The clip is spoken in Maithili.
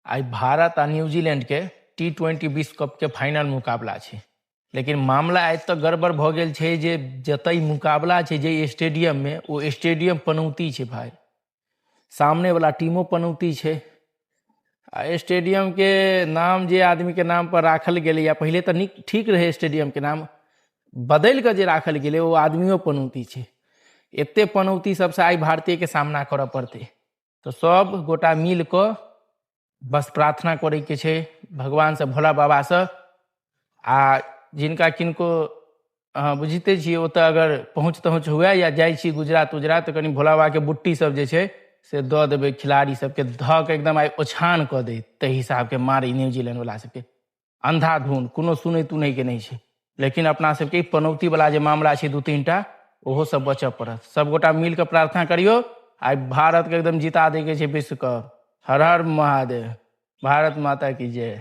आइ भारत आ न्यूजीलैंडके टी20 विश्व कपके फाइनल मुकाबला छै। लेकिन मामला आइ तक गड़बड़ भऽ गेल छै जे जतय मुकाबला छै, जे स्टेडियममे, ओ स्टेडियम पनौती छै भाय, सामनेवला टीमो पनौती छै। आ स्टेडियमके नाम जे आदमीके नाम पर राखल गेलैए, पहिले तऽ नीक ठीक रहै, स्टेडियमके नाम बदलि कऽ जे राखल गेलै ओ आदमियो पनौती छै। एते पनौती सबसँ आइ भारतीयके सामना करऽ पड़तै। तऽ सब गोटा मिल कऽ बस प्रार्थना करैके छै भगवानसँ, भोला बाबासँ। आ जिनका किनको अहाँ बुझिते छियै, ओतऽ अगर पहुँच तहुँच हुए या जाइ छी गुजरात उजरात, तऽ कनि भोला बाबाके बुट्टी सब जे छै से दऽ देबै खिलाड़ी सबके, धऽ कऽ एकदम आइ ओछान कऽ दै ताहि हिसाबके मारै न्यूजीलैंड वला सबके अन्धाधुन, कोनो सुनै तुनैके नहि छै। लेकिन अपना सबके पनौतीवला जे मामला छै 2-3 टा, ओहो सब बचऽ पड़त। सबगोटा मिल कऽ प्रार्थना करियौ, आइ भारतके एकदम जिता दैके छै विश्व कप। हर हर महादेव, भारत माता की जय।